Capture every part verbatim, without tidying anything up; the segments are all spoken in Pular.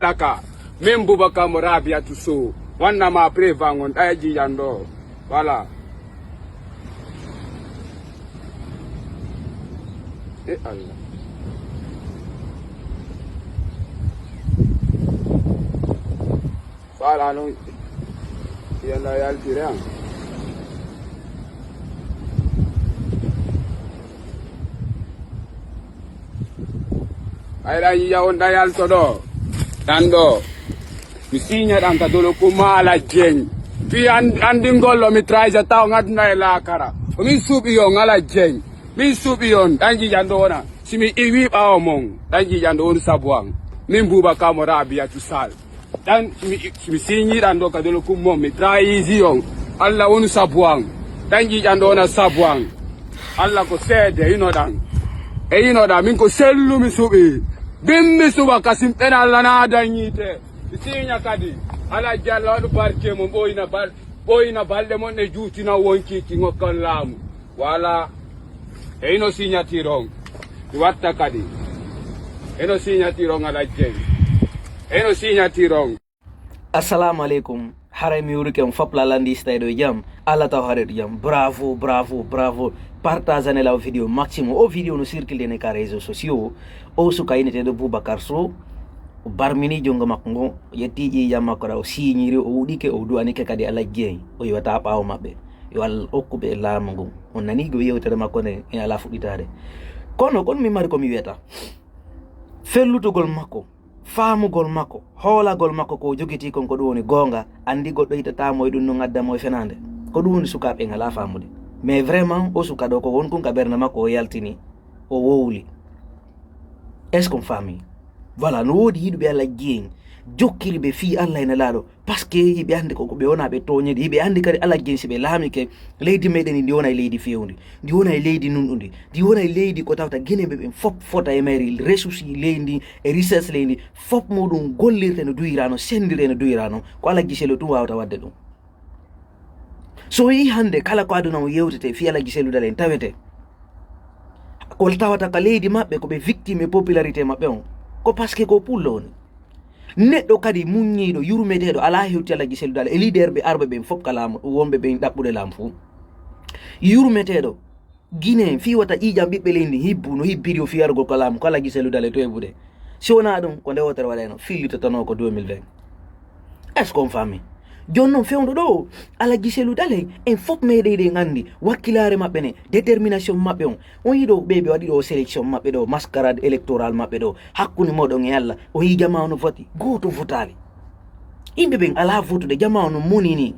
Aka, min Boubacar mo Rabiatou Sow. Wanna ma prévan on ɗaya jijan ɗo. Voilà. E Allah. Voilà, non. Yalla yaltire an. Ay, ɗan yiya on ɗan yalto ɗo. Ɗan ɗo. Mi siña ɗan ka dolo ko maala jeñ. Fi an-, andingol lo mi trahisa taw ngaduna e laakara. O min suɓi on ala jeñ. Min suɓi on ɗan jijan ɗo wona. Si mi iwi ɓawo mon, ɗan jijan ɗo woni sabu an. Min Boubacar mo Rabiatou Sall. Ɗan, mi, mi siñiɗan ɗo ka dolo kum mon, mi trahisi on. Alla wonu sabu an. Ɗan ƴiƴan ɗo wona sabu an. Alla ko seede, ino ɗan. E ino ɗan, min ko sellu mi suɓi. Bin mi suɓa kasim ɓen Alla na dañiite. Mi siña kadi. Ala jalla waɗu barke mon, ɓoyna bal-, ɓoyna balɗe mon e juutina wonkiiki ŋokkan laamu. Voilà. E ino signature on. Mi watta kadi. E ino signature on ala jeyi. E ino signature on. Assalamu alaikum. Haray mi wurike on fop la landi stay do jam. Alla taw hare do jam. Bravo, bravo, bravo. Partage ne la vidéo maximum. O vidéo no circuler ne ka réseaux sociaux. O suka ine te do Boubacar Sow. O barmini jungo makko ngon, o ƴetti ƴiiƴam makko ɗa, o siiñiri, o wuɗike, o du'anike kadi Alla jeyi, o iwata ɓaawo maɓɓe. Yo Alla okku ɓe laamu ngun. On nanii ko yewtere makko nde, en alaa fuɗɗitaade. Kono, kono mi mari ko mi wiyata. Fellutugol makko, faamugol makko, hoolagol makko ko o jogitii kon ko ɗum woni goonga, anndi goɗɗo yitataa mo e ɗum ɗum adda mo e fenaande. Ko ɗum woni sukaaɓe en alaa faamude. Mais vraiment, o suka ɗo ko won kon ka ɓernde makko o yaltini, o wowli. Est-ce qu'on famille? Voilà, no woodi yiɗuɓe Alla jeyi, jokkiri ɓe fii Alla e Nelaaɗo, parce que hiɓe anndi ko, ko ɓe wona ɓe tooñeede, hiɓe anndi kadi Alla jeyi si ɓe laamike, leydi meɗen ndi wona e leydi feewndi, ndi wona e leydi nunɗundi, ndi wona e leydi ko tawta Guinéeɓe ɓen fop fota e mayri, ressource leydi ndi e richesse leydi ndi, fop muɗum gollirte no duyirano, senndire no duyirano, ko Alla Giselo tun wawata wadde ɗum. So o yi'i hannde kala ko aduna on yewtete fii Alla Giselu Dalen tawete. Ko tawata ka leydi maɓɓe ko ɓe victime e popularité maɓɓe on. Ko parce que ko pullo woni. Neɗɗo kadi muññiiɗo, yurmeteeɗo, alaa hewti Alla Giselu Dalen e leader ɓe arɓe ɓen fof ka laamu, wonɓe ɓen ɗaɓɓude laamu fuu. Yurmeteeɗo, Guinée, fii wata ƴiiƴam ɓiɓɓe leydi hibbu no hibbiri o fii argol ko laamu, kala Giselu Dale to heɓude. Si wonaa ɗum, ko nde wootere waɗayno, fillitotonoo ko deux mille vingt. Est-ce qu'on famille? Jooni non fewndo ɗo, Alla Giselu Dale, en fof meɗen eɗen anndi wakkilaare maɓɓe ne, détermination maɓɓe on. On yiɗo ɓe ɓe waɗi ɗo sélection maɓɓe ɗo, mascarade électorale maɓɓe ɗo, hakkunde mooɗon e Alla, o yii jamaa no voti, gooto votaali. Yimɓe ɓen alaa votude, jamaa no moni ni.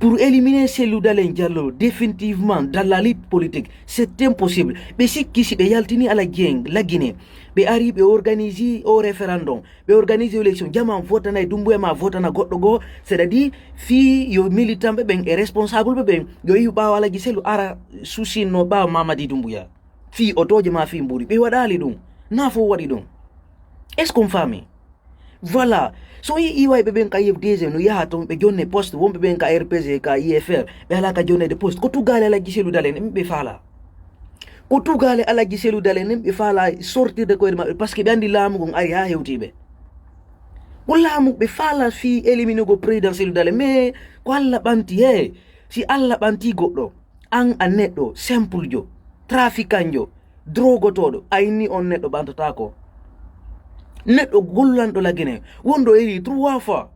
Pour éliminer Cellou Dalein Diallo définitivement dans la lutte politique, c'est impossible. Ɓe sikki si ɓe yaltini Alla Dieng, la Guinée, ɓe ari ɓe organisi o référendum, ɓe organisi élection, jama votana e Dumbuya ma votana goɗɗo goo, c'est-à-dire fii yo militant ɓe ɓen e responsable ɓe ɓen, yo iwu ɓaawo Alla Giselu ara susinno ɓaawo Mamadi Dumbuya. Fii otooje ma fii mbuuri, ɓe waɗaali ɗum, na fof waɗi ɗum. Est-ce qu'on famille? Voilà. So i iwayɓe ɓen ka I F D G no yaha ton ɓe jonne poste, wonɓe ɓen ka R P G, ka I F R, ɓe alaa ka jonnede poste. Ko tugaale Alla Giselu Dalein en ɓe faala. Ko tugaale Alla Giselu Dalein en ɓe faala sortirde koyɗe maɓɓe, parce que ɓe anndi laamu ngon ari haa hewti ɓe. Ko laamu ɓe faala fii éliminer go président Cellou Dalein, mais ko Alla ɓanti he. Si Alla ɓanti goɗɗo, an a neɗɗo simple jo, trafiquant jo, drogotooɗo, a inni on neɗɗo ɓantotaako. Neɗɗo gollanɗo la Guinée, wonɗo eri trois fois.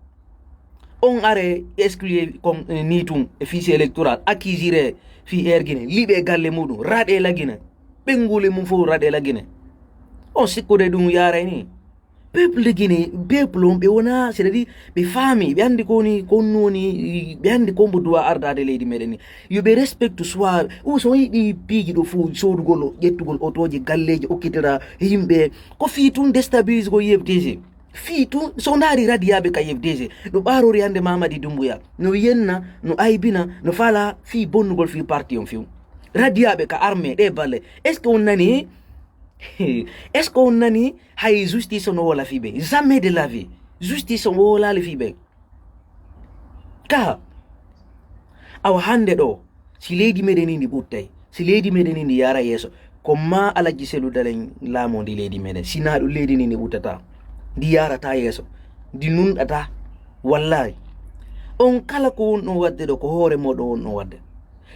On are exclure kon, eh, ni tun e fichier électoral, accusire fii Air Guinée, liɓe galle muɗum, raɗe la Guinée, ɓenngule mum fof raɗe la Guinée. On sikkude ɗum yaaray ni. Peuple de Guinée, peuple on ɓe wona, c'est-à-dire ɓe faami, ɓe anndi ko woni, ko woni, ɓe anndi ko mbo duwa ardaade leydi meɗen ni. Yo ɓe respecte soit, o so yiɗi piiji ɗo fof, soodugol, ƴettugol otooje, galleeji, okkitira yimɓe, ko fii tun déstabilise ko I F D G. Fii tun, so ndaari radiyaaɓe ka I F D G, no ɓaarori hannde Mamadi Doumbouya, no yenna, no aybina, no faala fii bonnugol fii parti on fiw. Radiyaaɓe ka armée, ɗe balle, est-ce que on nani? Est-ce que on nani hay justice on woola fii ɓe? Jamais de la vie. Justice on woolaali fii ɓe. Ka, awa hannde ɗo, si leydi meɗen ni ndi ɓuttay, si leydi meɗen ni ndi yaara yeeso, ko ma Alhaji Cellou Dalein laamoo ndi leydi meɗen. Si naa ɗum leydi ni ndi ɓuttataa. Ndi yaarataa yeeso, ndi nunɗataa. Wallaahi, on kala ko wonɗon waɗde ɗoo, ko hoore mooɗon wonɗon waɗde.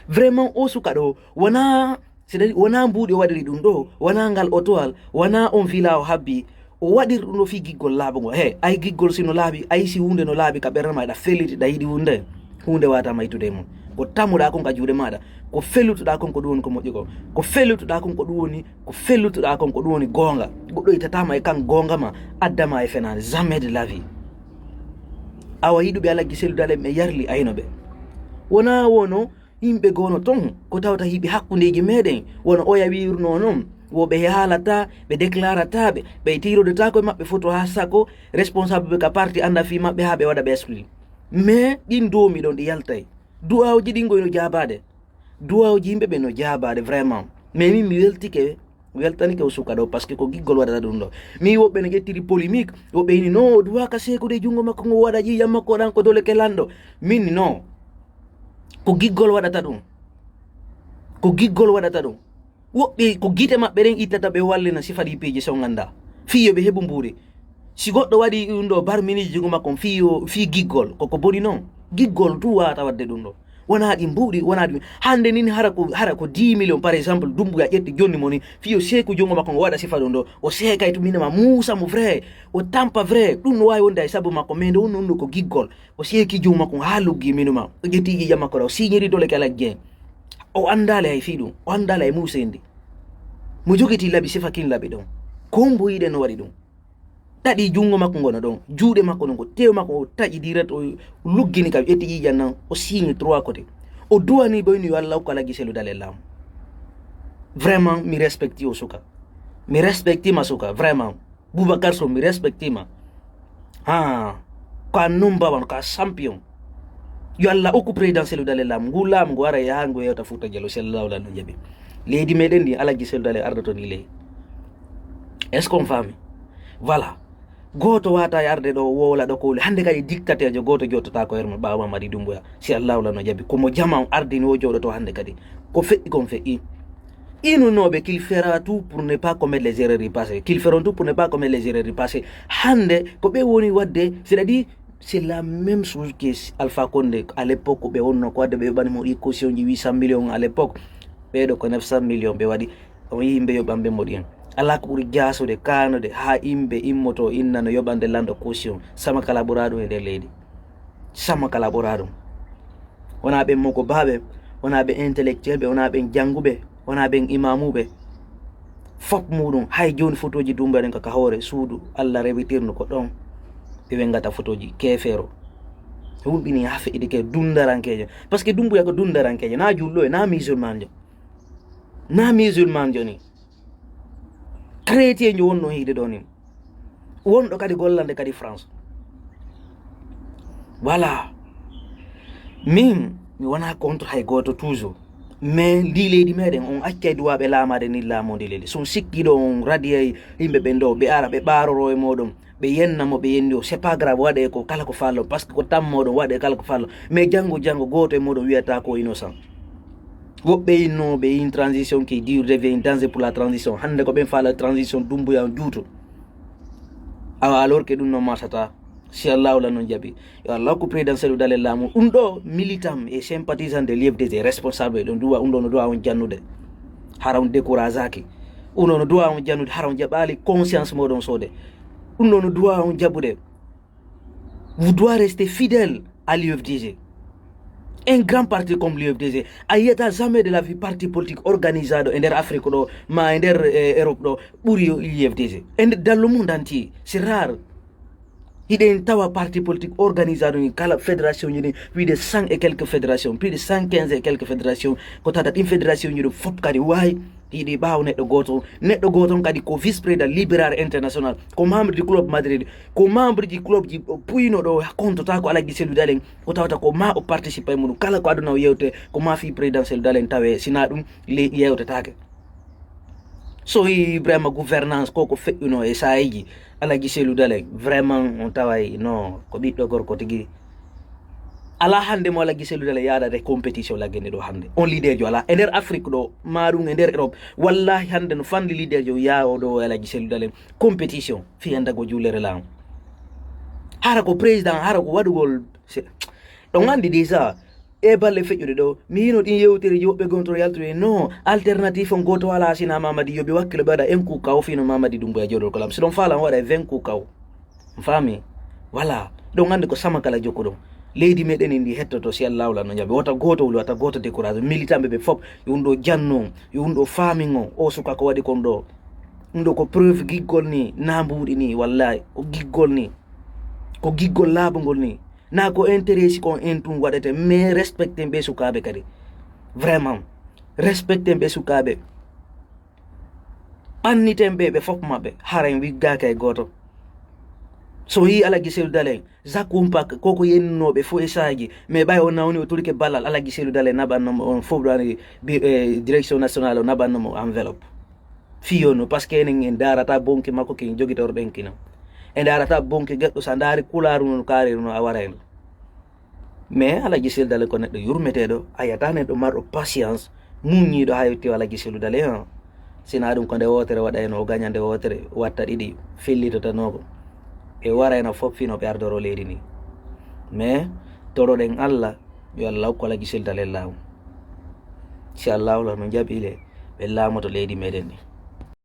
Vraiment, oo suka ɗoo wonaa, c'est-à-dire, wonaa mbuuɗi o waɗiri ɗum ɗoo, wonaa ngal otoal, wonaa on villa o habbi. O waɗiri ɗum ɗoo fii giggol laaɓungol. He, ay giggol si no laaɓi, ay si huunde no laaɓi ka ɓernde maa, hiɗa felliti, hiɗa yiɗi huunde, huunde waawataa maytude e mun. Ko tamuɗaa kon ka juuɗe maaɗa, ko fellutuɗaa kon, ko ɗum woni ko moƴƴi kon. Ko fellutuɗaa kon, ko ɗum woni Ko fellutuɗaa kon, ko ɗum woni goonga. Goɗɗo itataama e kan goonga maa, adda maa e fenaande. Jamais de la vie. Awa, yiɗuɓe Alhaji Cellou Dalein ɓe yarli ayno ɓe. Wonaa wono yimɓe goono ton, ko tawata hiɓe hakkundeeji meɗen, wono oya wiirnoo non, wo ɓe haalataa, ɓe déclarataa ɓe, ɓe tiirodataa koye maɓɓe foto haa sako, responsable ɓe ka parti annda fii maɓɓe haa ɓe waɗa ɓe exclu. Mais ɗin doomi ɗon ɗi yaltay. Du'aawuji ɗin goy no jaabaade. Duwawuji yimɓe ɓe no jaabaade vraiment. Mais min mi weltike, mi weltanike o suka ɗoo, parce que ko giggol waɗata ɗum ɗoo. Mi woɓɓe no ƴettiri polémique, woɓɓe ini non, o duwaaka seekude junngo makko ngo waɗa ƴiiƴam makko ɗan ko dole ke lanɗo. Min non, ko giggol waɗata ɗum. Ko giggol waɗata ɗum. Woɓɓe ko gite maɓɓe ɗen ittata ɓe wallina sifa ɗi piiji so ngannda. Fii yo ɓe heɓu mbuuɗi. Si goɗɗo waɗi ɗum ɗoo barmini junngo makko on fii yo, fii giggol, ko ko boni non. Giggol tun waawata waɗde ɗum ɗoo. Wonaa ɗi mbuuɗi, wonaa ɗum. Hannde nin hara ko, hara ko dix millions, par exemple, Dumbuya ƴetti jonni mo ni, fii yo seeku junngo makko ngo waɗa sifa ɗum ɗoo. O seekay tun, min ma muusa mo vrai. O tampa vrai. Ɗum no waawi wonde hay sabu makko, mais nde wonnoo ɗum ɗoo ko giggol. O seeki junngo makko ngo haa luggi minu ma. O ƴetti ƴiiƴam makko ɗa, o siñiri dole kala gen. O anndaali hay fii ɗum. O anndaali hay muuseendi. Mo jogiti laɓi sifa kin laɓi ɗon. Ko hombo yiɗen no waɗi ɗum? Taƴi junngo makko ngo no ɗon, juuɗe makko no ngo, tew makko o taƴi direct, o luggini ka, ƴetti ƴiiƴam nan, o siñi trois côté. O duwani boy ni yo Allah hokku Alhaji Cellou Dalein laamu. Vraiment, mi respecti o suka. Mi respecti ma suka, vraiment. Boubacar Sow, mi respecti ma. Ha, ko an non bawan, ko a champion. Yo Allah hokku président Cellou Dalein laamu. Ngu laamu ngu ara e haa ngu yewta Fuuta Jaloo, si Allah wala no jaɓi. Leydi meɗen ndi, Alhaji Cellou Dalein ardoto ndi leydi. Est-ce qu'on faami? Voilà. Gooto waata e arde ɗoo, wowla ɗoo ko wuli. Hannde kadi dictateejo gooto jottotaako her mo ɓaawo Mamadi Doumbouya. Si Allah wala no jaɓi. Ko mo jamaa on ardini o jooɗoto hannde kadi. Ko feƴƴi kon feƴƴi. Inunooɓe, qu'il fera tout pour ne pas commettre les erreurs du passé. Qu'ils feront tout pour ne pas commettre les erreurs du passé. Hannde, ko ɓe woni waɗde, c'est-à-dire, c'est la même chose que Alpha Condé. À l'époque, ɓe wonno ko waɗde ɓe yoɓani mo ɗi caution ji huit cent millions à l'époque. Ɓeeɗo ko neuf cent millions ɓe waɗi. On yimɓe yoɓanɓe mo ɗi en. Alaa ko ɓuri jaasude, kaanude, haa yimɓe immoto inna no yoɓande lanɗo caution. Sama kala ɓuraa ɗum e nder leydi. Sama kala ɓuraa ɗum. Wonaa ɓen mokobaaɓe, wonaa ɓen intellectuel ɓe, wonaa ɓen jannguɓe, wonaa ɓen imaamuɓe. Fop muɗum, hay jooni fotooji Dummbuya ɗen ka, ka hoore suudu Alla rewitirndu ko ɗon ɓe wengata fotooji keefeero. Hulɓini haa feƴƴitike dunndarankeejo. Parce que Dummbuya ko dunndarankeejo, na juulɗo e na musulmanjo. Na musulmanjo ni. Chrétienjo wonno hiide ɗo ni. Wonɗo kadi gollande kadi France. Voilà. Min, mi wona contre hay gooto toujours. Mais ndi leydi meɗen, on accay duwaaɓe laamaade ni laamu ndi leydi. So on sikki ɗo on radiyay yimɓe ɓen ɗo, ɓe ara, ɓe ɓaaroro e moɗon, ɓe yenna mo, ɓe yenni o. C'est pas grave, waɗe ko kala ko faallo, parce que ko tammoɗon, waɗe kala ko faallo. Mais janngo, janngo, gooto e moɗon wiyata ko innocent. Woɓɓe inno, ɓe in transition qui dure devient un danger pour la transition. Hannde ko ɓen faala transition Dummbuya on juuto. Awa, alors que ɗum non marsata. Si Allahu la non jaɓi. Yo Allah hokku président Cellou Dalein laamu. Ɗum ɗo militant et sympathisant de l'U F D G, responsable ɗon duwa, ɗum ɗo no duwa on jannude. Hara on décourageaki. Ɗum ɗo no duwa on jannude, hara on jaɓaali conscience moɗon soode. Ɗum ɗo no duwa on jaɓude. Vous devez rester fidèle à l'U F D G. Un grand parti comme l'U F D G, a yiyata jamais de la vie parti politique organisé ɗo e nder Afrique ɗo, ma e nder, eh, Europe ɗo, ɓuri U F D G. Et dans le monde entier, c'est rare. Hiɗen tawa parti politique organisé ɗo ni kala fédération ji ɗin, wiide cent et quelques fédérations, plus de cent quinze et quelques fédérations, ko tawata ɗin fédération ji ɗin fof kadi waawi hiɗi ɓaawo neɗɗo gooto. Neɗɗo gooto on kadi ko vice-président Libéral International, ko membre du Club Madrid, ko membre ji club ji puyno ɗo, kontota ko Alhaji Cellou Dalein, ko tawata ko ma o participe e muɗum. Kala ko aduna o yewte, ko ma fii président Cellou Dalein tawe, sina ɗum, le-, yewtetaake. So i Ibrahima gouvernance ko ko feƴƴuno e saayeeji, Alhaji Cellou Dalein, vraiment on taway no ko ɓiɗɗo gorko tigi. Alaa hannde mo Alhaji Cellou Dalein yaadata e compétition lagge nde ɗoo hannde. On leader jo alaa. E nder Afrique ɗoo, maa ɗum e nder Europe. Wallaahi hannde no fanɗi leader jo yaawooɗo o Alhaji Cellou Dalein compétition fii anndago juulere laamu. Hara ko président, hara ko waɗugol. Se-, ɗon anndi déjà, e balle feƴƴuɗe ɗoo, mi yino ɗin yewtere ji woɓɓe gonto yaltude, non, alternative on gooto alaa sina Mamadi Yobi wakkilo ɓe waɗa en ku kaw fino Mamadi Dumbuya jooɗol ko lam. Si ɗon faala on waɗa e vingt ku kaw. On faami? Voilà. Ɗon anndi ko sama kala jokkuɗon. Leydi meɗen ndi hettoto si Allah wala no jaɓi. Wota gooto wuli, wota gooto décourage. Militant ɓe ɓe fop, yo ɗum ɗoo janno, yo ɗum ɗoo faamin on. O suka ko waɗi kon ɗoo. Ɗum ɗoo ko preuve giggol ni, na mbuuɗi ni, wallahi. Ko giggol ni. Ko giggol laaɓungol ni. Na ko intérêt si kon en tun waɗete, mais respecten ɓe sukaaɓe kadi. Vraiment. Respecten ɓe sukaaɓe. Ɓanniten ɓe, ɓe fof maɓɓe, hara en wiggaaka e gooto. So yii Alhaji Cellou Dalein, Jacques Oumpa, koko yenninooɓe fof e saaji, mais ɓay o nawni, o torike ballal, Alhaji Cellou Dalein naɓanno mo, on fof ɗo ani bi-, eh, direction nationale o naɓanno mo enveloppe. Fii yo no, parce que enen en ndaarata bonki makko, ken jogitorɗen kino. En ndaarata bonki geɗɗo, so a ndaari kulaaru no kaari no a wara en. Mais Alhaji Cellou Dalein ko neɗɗo yurmeteeɗo, a yiyata neɗɗo marɗo patience, muññiiɗo haa yetti Alhaji Cellou Dalein, hein. Sinaa ɗum ko nde wootere waɗayno, o gaña nde wootere, watta ɗiɗi, fillitotanoo ko. E warayno fof fino ɓe ardoro leydi ndi. Mais toroɗen Allah, yo Allah hokku Alhaji Cellou Dalein laamu. Si Allah wala no jaɓi le, ɓe laamoto leydi meɗen ndi.